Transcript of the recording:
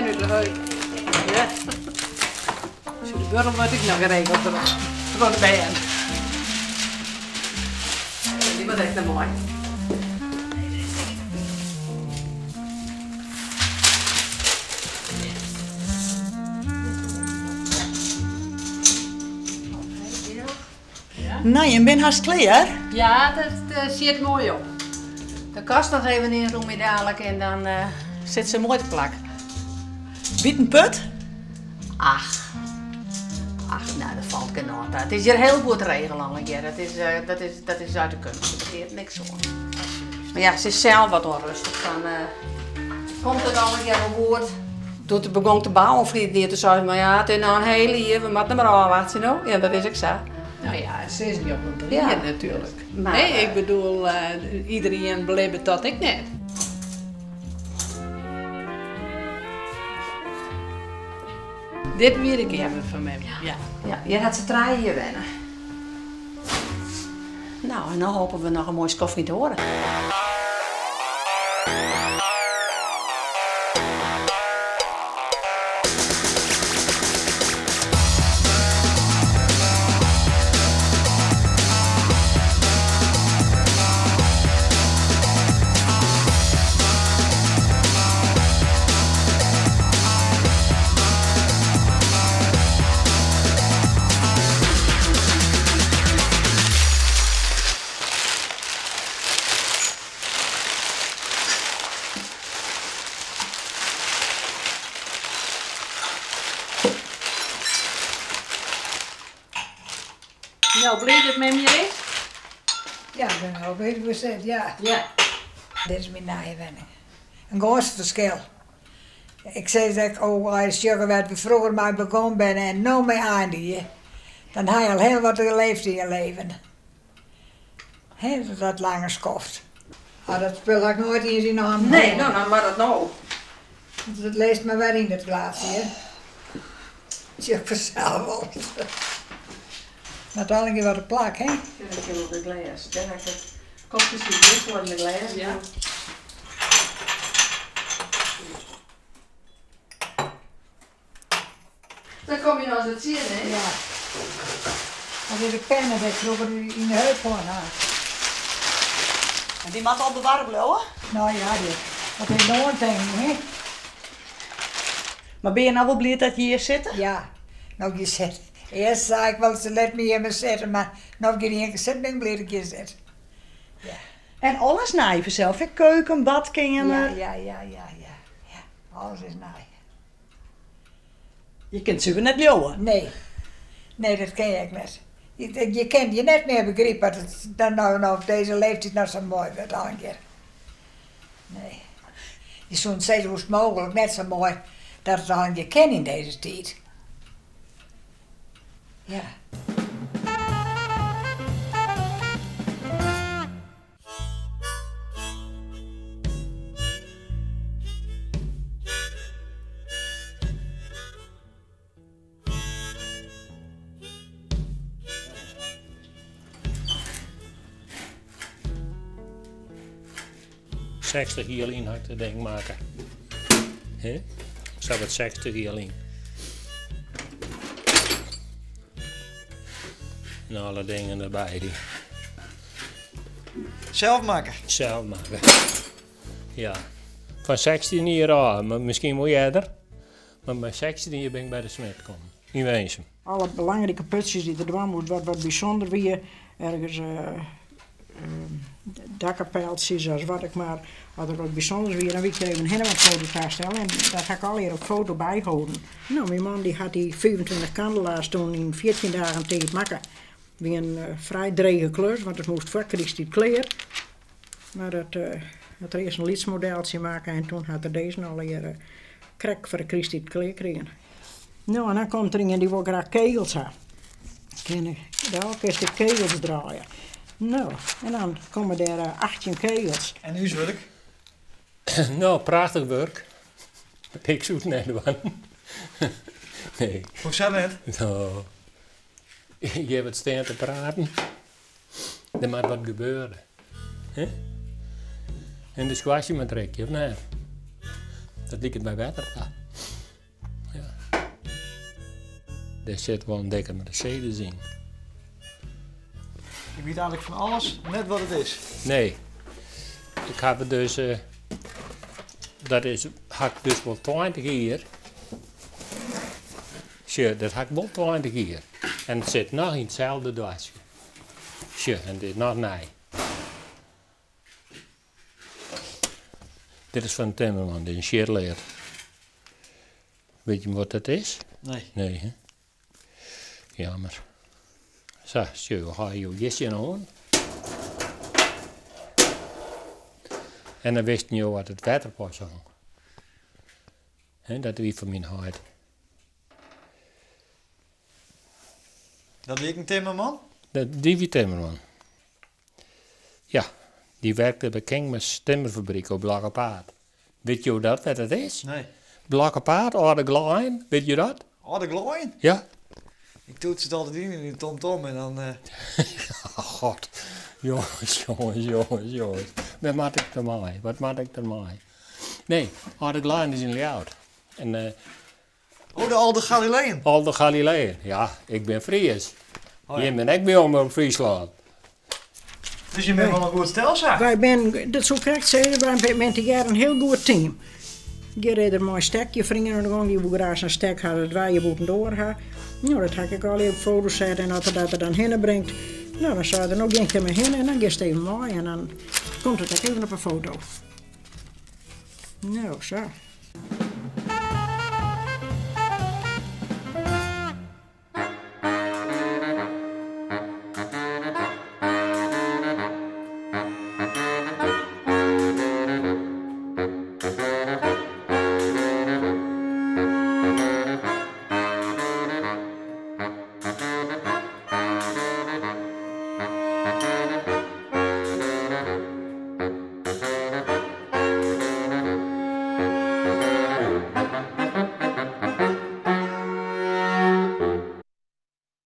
bern út de heup. Ja. De buorrel wurdt ek noch geregeld troch de bern. Dy moat ek noch mei. No, jim binne hast klear? Ja, dat sjit moai op. De kast noch even ynrûmje dadelijk en dan sit se moai te plak. Wie it in put? Ach, ach, no, dat falt genôch ta. It is hjir hiel goed regele allegear. Dat is, dat is, dat is uit de kunst. Der geart niks oan. Mar ja, se is sels wat ûnrêstich. Dan komt it allegear wol goed. Doe't it begûn te bouwen ferline jier, toen sei se, mar ja, it is noch in hiel jier, we moatte mar ôfwachtsje no. Ja, dat is ek sa. No ja, se is 90 jier natuerlik. Nee, ik bedoel, iderien belibbet dat ek net. Dit wie de keamer fan mem, ja. Ja, hjir hat se trije jier wenne. No, en no hoopje we noch in moai skoftke te hâlden. No, bliid dat mem hjir is? Ja, ik bin wol bliid hoe it sit, ja. Ja. Dit is myn nije wenning. In gâns ferskil. Ik sis ek, oh, as je sjogge wêr't we froeger mei begûn binne en no mei eindigje, dan ha je al hiel wat leefd yn je leven. Hè, dat lange skoft. Ah, dat spul ha ik noait iens yn 'e hannen Nee, hân. no, dan moat it no. Dat lêst mar wer yn dat glaasje, hear. Sjoch ik fansels wol. Moat allegear wat op plak, hè? Ja, dat kin op de glês. Dêr ha ik it kopke siet wissel en de glês. Ja. Dan kom je noch ris tsjin, hè? Ja. Dat is de penne dy't ik froeger yn de heup hân ha. En dy moat al bewarre bliuwe? No ja, dat is in oantinken, hè? Mar binne je no wol bliid dat je hjir sitte? Ja, no je sitte. Earst sei ik wol, lit my hjir mar sitte, mar no ik hjir ienkear sit, bin ik bliid dat ik hjir sit. Ja. En alles nij fansels, hè? Keuken, badkeamer. Ja, ja, ja, ja, ja. Alles is nij. Je kin it suver net leauwe. Nee. Nee, dat kin ik net. Je kin je net mear begripe dat it dan no op dizze leeftiid noch sa moai wurdt allegear. Nee. Je soenen sizze, hoe is it mooglik net sa moai dat it allegear kin yn dizze tiid. Ja. 60 jier lyn ha ik dat ding makke. Hè? Sawat 60 jier lyn. En alle dingen derby. Dy. Sels makke? Sels makke. Ja. Fan 16 jier ôf, mar miskien wol earder. Mar mei 16 jier bin ik by de smid kommen, yn Winsum. Alle belangrike putsjes dy't er dwaan moast, wat wat bysûnder wie, ergens dakkapeltsjes as wat ek mar, as der wat bysûnders wie, dan wie ik der even hinne mei it fototastel en dat ha ik allegear op foto byholden. No, myn man dy hat dy 25 kandelaars toen yn 14 dagen tiid makke. Wie in frij drege klus, want it moast foar krysttiid klear. Mar dat hat er earst in lyts modeltsje makke en toen hat er dizze allegear krekt foar de krysttiid klear krigen. No, en dan komt der ien dy wol graach kegels ha. Kin ik dêr kinst de kegels draaie. No, en dan komme dêr 18 kegels. En húswurk? No, prachtich wurk. Ik soe it net dwaan. Nee. Hoesa net? No, je wat stean te praten. Der moat wat gebeure. Hè? En de skoatsje moat rikje, of net? Dat liket my better ta. Dêr sit wol in dikke Mercedes yn. Ik wit eigentlik fan alles net wat it is. Nee. Ik haw it dus, dat is, ha ik dus wol 20 jier. Sjoch, dat ha ik wol 20 jier. En it sit noch yn itselde doaske. Sjoch, en it is noch nij. Dit is fan timmerman, dit is in sjitlead. Wit je wat dat is? Nee. Nee, hè? Jammer. Sa, sjoch, we ha jo hjir tsjinoan. En dan wisten jo wat it wetter pas hong. Hè, dat wie fan myn heit. Dat wie ek in timmerman? Dat, dy wie timmerman. Ja, dy werkte by Kingma's timmerfabryk op Blokkepaad. Wit jo dat, wêr't dat is? Nee. Blokkepaad, Alde Glaaien, wit jo dat? Alde Glaaien? Ja. Ik toets it altyd yn yn de TomTom en dan. Uh... God, jongens, jongens, jongens, jongens. Wêr moat ik dermei? Wat moat ik dermei? Nee, Alde Glaaien is yn Ljouwert. En, uh, Oh, de Alde Galileën. Alde Galileën, ja. Ik bin Fries. Oh, ja. Jim bin ek by Omrop Fryslân. Dus je bent wel in goed stel, sa? Wy bin, dat soe ik krekt sizze, wy binne tegearre in hiel goed team. Hjir is der mei in stekje freonen oan de gong, dy woe graach sa'n stek ha dat wy hjir bûtendoar ha. No, dat ha ik ek allegear op foto set en as er dat der dan hinne bringt, no dan sei er, no gean ik der mei hinne en dan giest even mei en dan komt it ek even op 'e foto. No, sa.